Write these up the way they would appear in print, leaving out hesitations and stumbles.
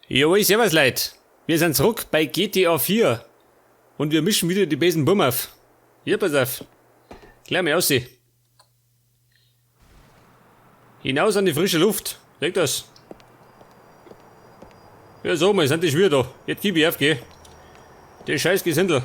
Jawohl, servus Leute. Wir sind zurück bei GTA 4. Und wir mischen wieder die besen Bumm auf. Hier, pass auf. Gleich mal aussehen. Hinaus an die frische Luft. Seht das? Ja, so, wir sind die schon wieder da. Jetzt gib ich auf, gell? Das scheiß Gesindel.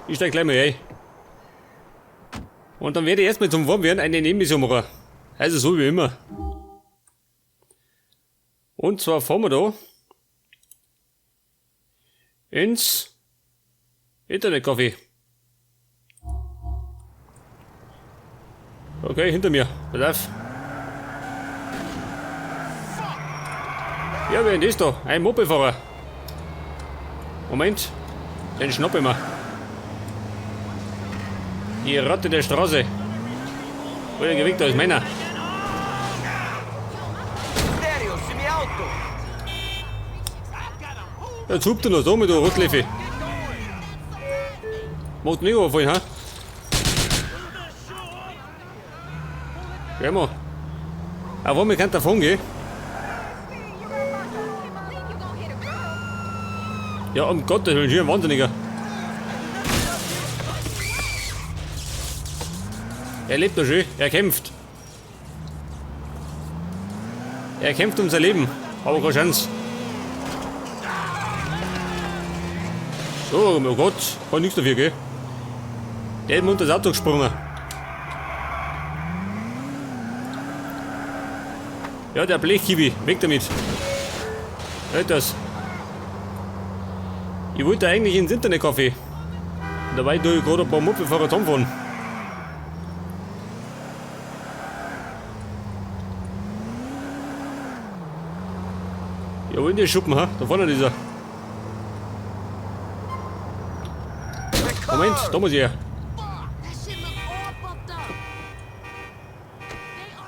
Ich steig gleich mal ein. Und dann werde ich erstmal zum Warmwerden eine Nebenmission machen. Also so wie immer. Und zwar fahren wir da ins Internetcafé. Okay, hinter mir. Pass auf. Ja, wer ist das da? Ein Mopedfahrer. Moment, den schnapp ich mir. Die Ratte der Straße. Wo der Gewicht da ist meiner. Jetzt hupt er noch da mit der Rotleffe. Macht nicht überfallen, ha? Gehen wir. Aber wir können davon gehen. Ja, um Gottes Willen, hier ein Wahnsinniger. Er lebt noch schön, er kämpft. Er kämpft um sein Leben, aber keine Chance. So, oh Gott, kann nichts dafür, gell? Der ist mir unter das Auto gesprungen. Ja, der Blechkiwi, weg damit. Halt das. Ich wollte eigentlich ins Internetcafé. Und dabei tue ich gerade ein paar Mopedfahrer zusammenfahren. Ja, wo in der Schuppen, ha? Da vorne ist er. Moment, da muss ich her.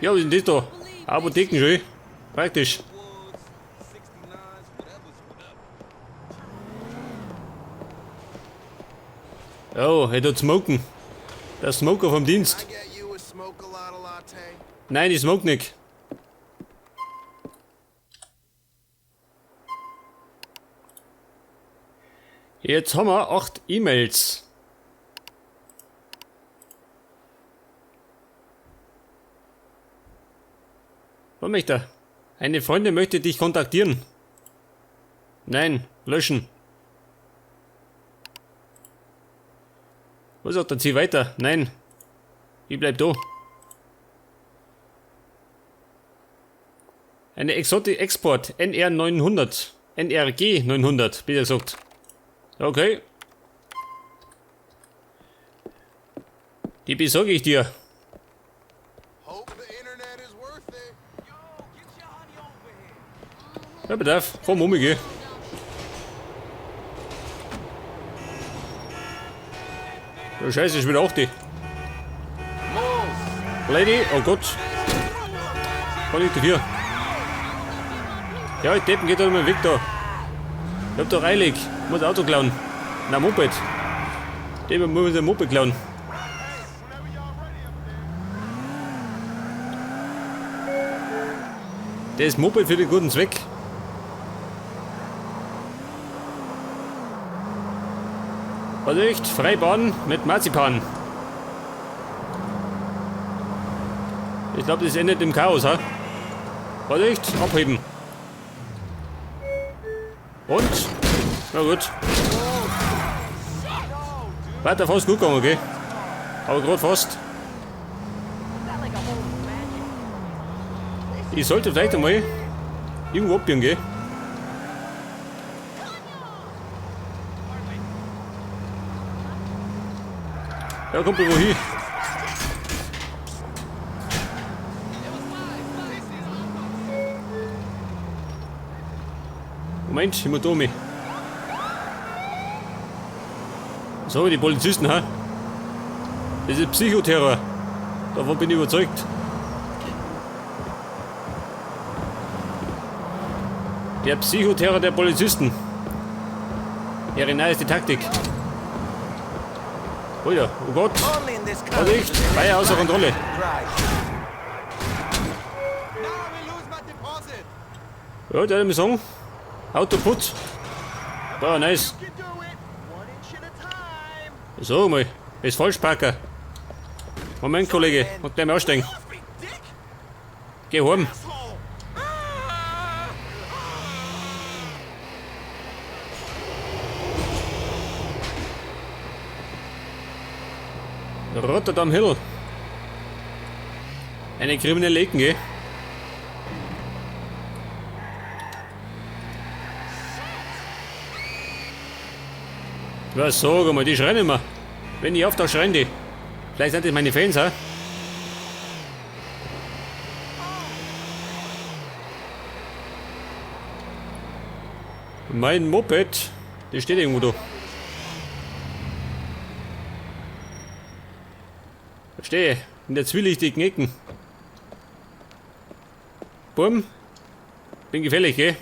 Ja, was ist denn das da? Apotheken schön. Praktisch. Oh, er tut smoken. Der Smoker vom Dienst. Nein, ich smoke nicht. Jetzt haben wir 8 E-Mails. Was möchte er? Eine Freundin möchte dich kontaktieren. Nein, löschen. Was sagt er? Zieh weiter. Nein. Ich bleib da. Eine Exotic Export NR 900. NRG 900, besser gesagt. Okay. Die besorge ich dir. Ja, bedarf. Komm um, geh. Oh, Scheiße, ich will auch die. Lady, oh Gott. Kann ich dafür? Ja, ich Deppen geht doch immer weg da. Ich hab doch eilig. Ich muss Auto klauen. Na, Moped. Dem muss ich ein Moped klauen. Der ist Moped für den guten Zweck. Vorsicht, Freibahn mit Marzipan. Ich glaube, das endet im Chaos, ha? Vorsicht, abheben. Und? Na gut. Weiter fast gut gegangen, okay? Aber gerade fast. Ich sollte vielleicht einmal irgendwo abbiegen, gell? Ja, kommt wo hin? Moment, ich muss da mich. So, die Polizisten, ha? Das ist Psychoterror. Davon bin ich überzeugt. Der Psychoterror der Polizisten. Ihre neueste Taktik. Oh ja, oh Gott. Vorsicht, Feuer außer Kontrolle. Ja, der hat mir sagen, Auto putz. Boah, nice. So mal, ist falsch, Parker. Moment, Kollege, und gleich mal aussteigen. Geh heim. Rotterdam Hill. Eine kriminelle Ecken, gell? Was sag mal, die schreien immer. Wenn ich auftauche, schreien die. Vielleicht sind das meine Fans, hä? Mein Moped, das steht irgendwo da. Verstehe, in der zwielichtigen Ecken. Bumm. Bin gefällig, gell?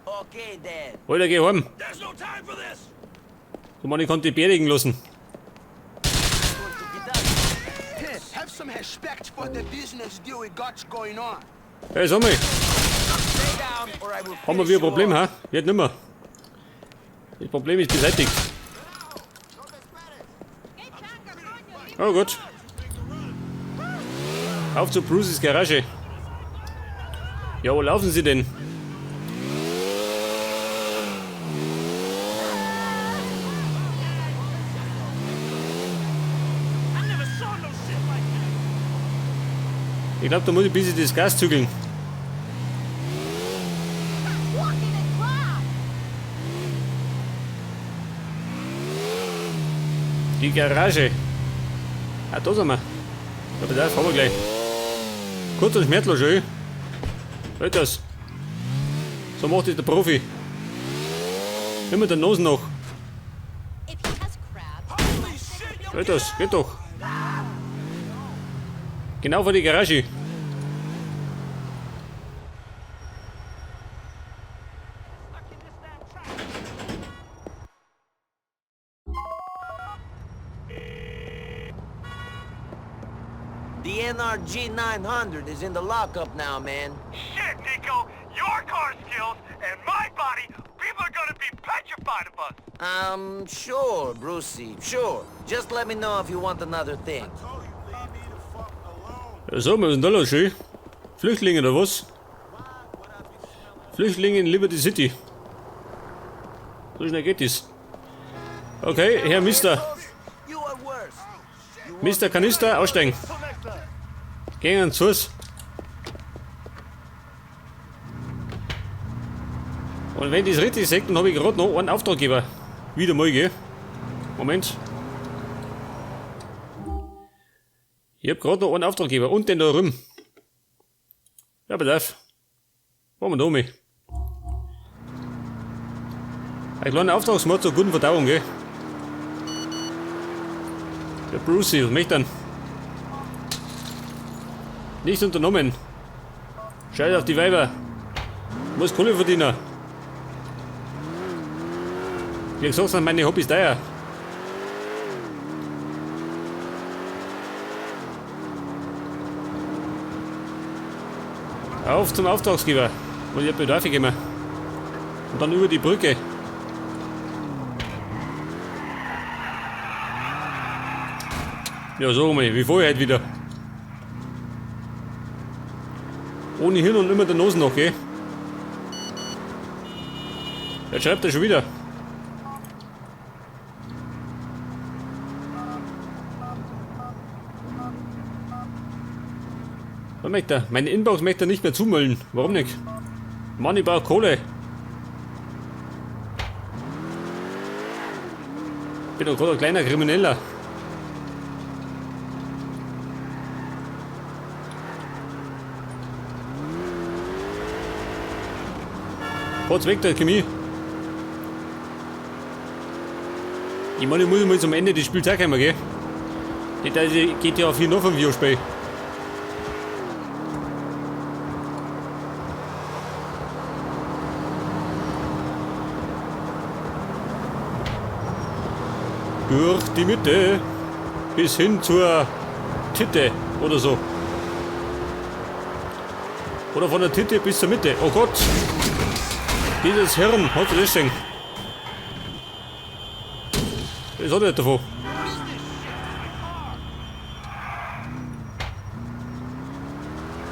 Okay, then. Alter, geh heim. So Mann, ich konnte die beerdigen lassen. Have some respect for the business deal we got going on. Hey, sag mal, Stay down or I will haben wir finish wieder ein you Problem, off. ha? Wird nimmer. Das Problem ist beseitigt. Oh gut. Auf zu Bruces Garage. Ja, wo laufen Sie denn? Ich glaube, da muss ich ein bisschen das Gas zügeln. Die Garage. Ah, da sind wir. Ja, pass auf, haben wir gleich. Kurz und schmerzlos, schön. Halt das. So macht das der Profi. Immer der Nase noch. Halt das, geht doch. Genau vor die Garage. The NRG 900 is in the lockup now, man. Shit, Nico! Your car skills and my body, people are gonna be petrified of us! Sure, Brucey, sure. Just let me know if you want another thing. Ja, so, was ist denn da los, schön? Flüchtlinge oder was? Flüchtlinge in Liberty City. So schnell geht das. Okay, Herr Mister. You are worse. You want Mister Kanister, aussteigen. Gehen ans Fuß. Und wenn ich das richtig sehe, dann habe ich gerade noch einen Auftraggeber. Wieder mal, gell? Moment. Ich hab gerade noch einen Auftraggeber und den da drüben. Ja, pass auf. Machen wir da mal. Ein kleiner Auftragsmord zur guten Verdauung, gell? Der Brucey, was möchte er denn? Nichts unternommen. Scheiß auf die Weiber. Muss Kohle verdienen. Wie gesagt, sind meine Hobbys teuer. Auf zum Auftragsgeber. Muss ich Bedarf gehen. Und dann über die Brücke. Ja, so mal, wie vorher halt wieder. Ohne Hirn und immer der Nase noch, gell? Jetzt schreibt er schon wieder. Was möchte er? Meine Inbox möchte er nicht mehr zumüllen. Warum nicht? Mann, ich brauch Kohle. Bin doch gerade ein kleiner Krimineller. Kurz weg der Chemie. Ich meine, ich muss mal zum Ende des Spiels auch kommen, gell? Nicht, dass ich GTA 4 noch 5 Jahre spiele. Durch die Mitte bis hin zur Titte oder so. Oder von der Titte bis zur Mitte. Oh Gott! Dieses Hirn, hat das Ding. Das hat er nicht davon.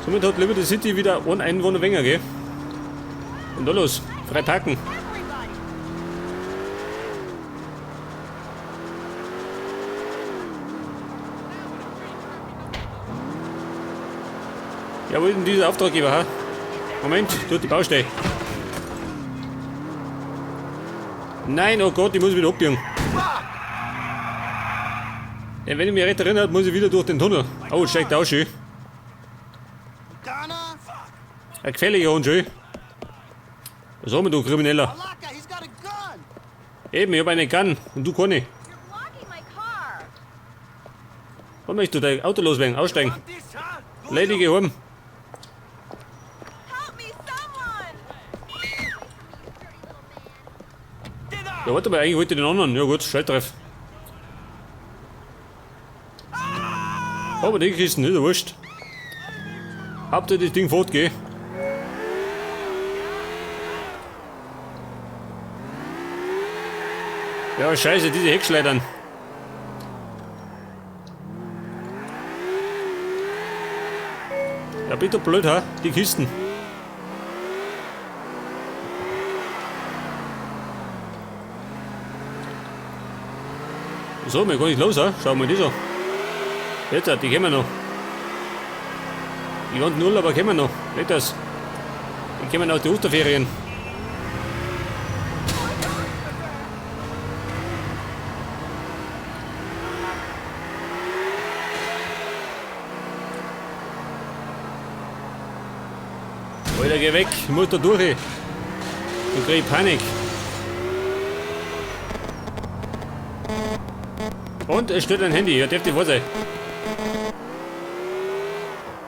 Somit hat Liberty City wieder einen Einwohner weniger, gell? Und da los, frei parken. Ja, wo ist denn dieser Auftraggeber, ha? Moment, tut die Baustelle. Nein, oh Gott, ich muss wieder abbiegen. Denn wenn ich mich recht erinnere, muss ich wieder durch den Tunnel. Oh, steigt auch schön. Ein gefährlicher Hund, schön. Was haben wir, du Krimineller? Eben, ich hab eine Gun und du keine. Was möchtest du dein Auto loswerden? Aussteigen. Lady, geh heim. Ja, warte mal, eigentlich wollte ich den anderen. Ja gut, Scheiß. Aber die Kisten, ist ja wurscht. Habt ihr das Ding fort, gell? Ja, scheiße, diese Heckschleudern. Ja, bitte blöd, ha? Die Kisten. So, wir gehen nicht los, ha? Schauen wir das an. Jetzt, die kommen noch. Die ganzen Urlauber kommen noch. Nicht das. Die kommen aus den Osterferien. Alter, geh weg, ich muss da durch. Dann krieg ich Panik. Und es steht ein Handy, ja, dürfte wahr sein.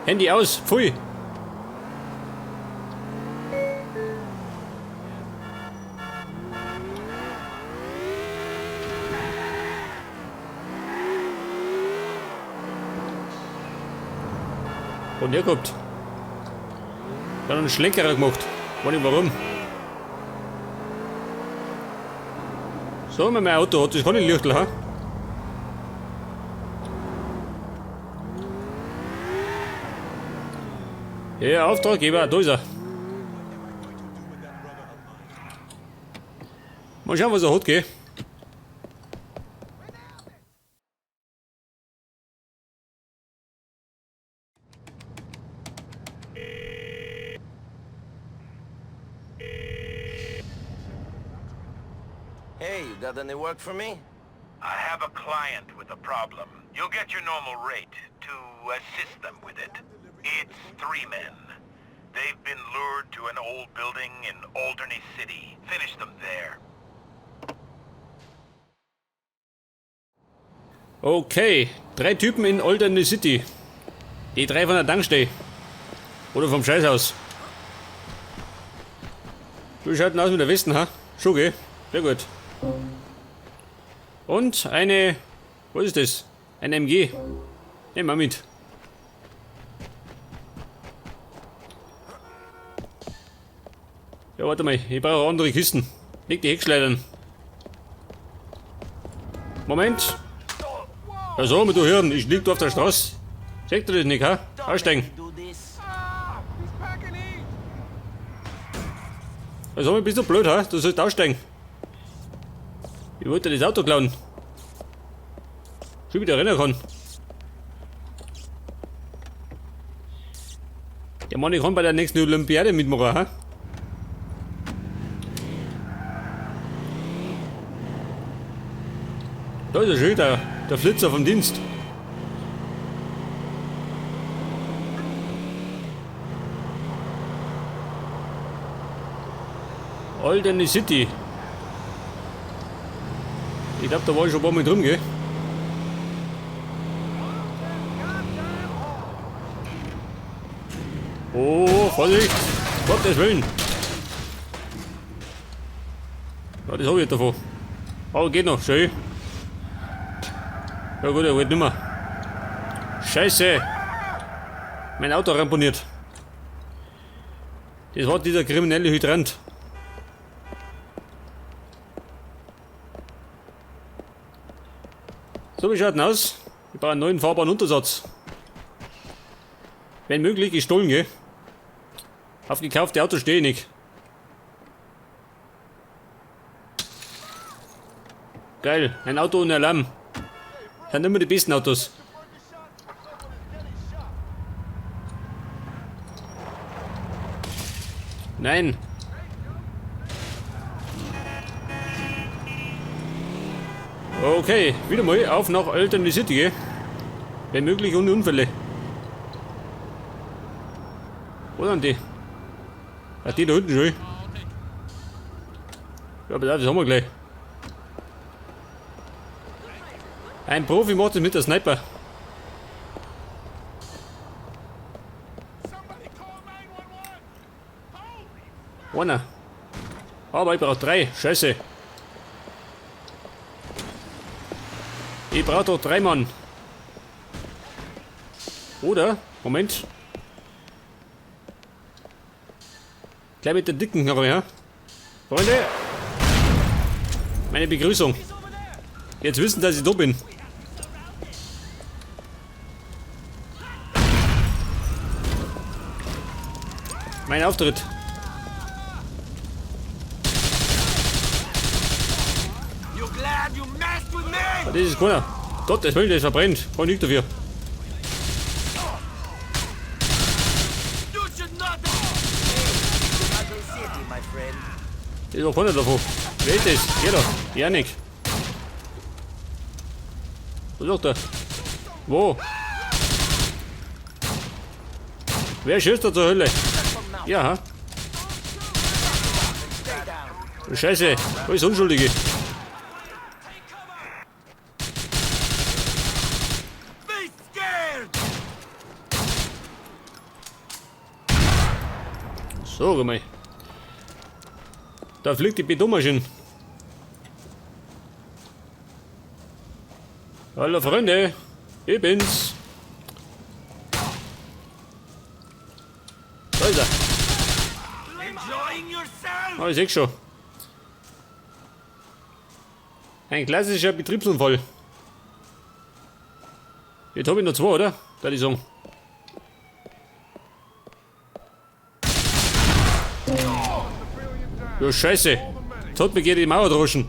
Handy aus, pfui. Und ihr kommt. Hat einen Schlenkerer gemacht. Weiß nicht warum. So, mein Auto hat das keine Lichtel, ha? Ja, Auftraggeber, da ist er. Mal schauen, was er hat, gell? Hey, you got any work for me? I have a client with a problem. You'll get your normal rate to assist them with it. It's 3 men. They've been lured to an old building in Alderney City. Finish them there. Okay, 3 Typen in Alderney City. Die 3 von der Tankstelle. Oder vom Scheißhaus. Wie schaut denn aus mit der Westen, ha? Schon, gell? Sehr gut. Und eine... Was ist das? Ein MG. Nehmen wir mit. Ja, warte mal. Ich brauche andere Kisten. Leg die Heckschleudern. Moment. Ja, so, mit du hören. Ich lieg da auf der Straße. Seht ihr das nicht, ha? Aussteigen. Also, bist du blöd, ha? Du sollst aussteigen. Ich wollte das Auto klauen. Schon wieder rennen kann. Der Mann, ich kann bei der nächsten Olympiade mitmachen, ha? Da ist er schön, der Flitzer vom Dienst. Alderney City. Ich glaub, da war ich schon ein paar Mal drin, gell? Oh, Vorsicht! Gottes Willen! Ja, das hab ich davon. Aber geht noch, schön. Ja gut, er wollte nimmer. Scheiße! Mein Auto ramponiert. Das war dieser kriminelle Hydrant. So, wie schaut denn aus? Ich brauche einen neuen fahrbaren Untersatz. Wenn möglich, gestohlen, gell? Auf gekaufte Autos stehe ich nicht. Geil, ein Auto ohne Alarm. Das sind immer die besten Autos. Nein. Okay, wieder mal auf nach Alderney City, gell? Wenn möglich ohne Unfälle. Wo sind die? Ach, die da hinten schon. Ja, aber das haben wir gleich. Ein Profi macht das mit der Sniper. Einer. Aber ich brauche 3. Scheiße. Ich brauche doch 3 Mann. Oder? Moment. Gleich mit der dicken Knarre, ja? Freunde! Meine Begrüßung. Jetzt wissen, dass ich da bin. Mein Auftritt. Das ist keiner. Gottes Willen, der ist verbrennt. Kann nichts dafür. Das ist doch keiner davon. Wer ist das? Jeder. Janik. Was sagt er? Wo? Wer schießt da zur Hölle? Ja. Scheiße, alles Unschuldige. So, mal. Da fliegt die Betonmaschine. Hallo Freunde, ich bin's. Da ist er. Ah, ich seh schon. Ein klassischer Betriebsunfall. Jetzt hab ich noch 2, oder? Da die sagen. Ja, Scheiße. Jetzt hat mich die Mauer droschen.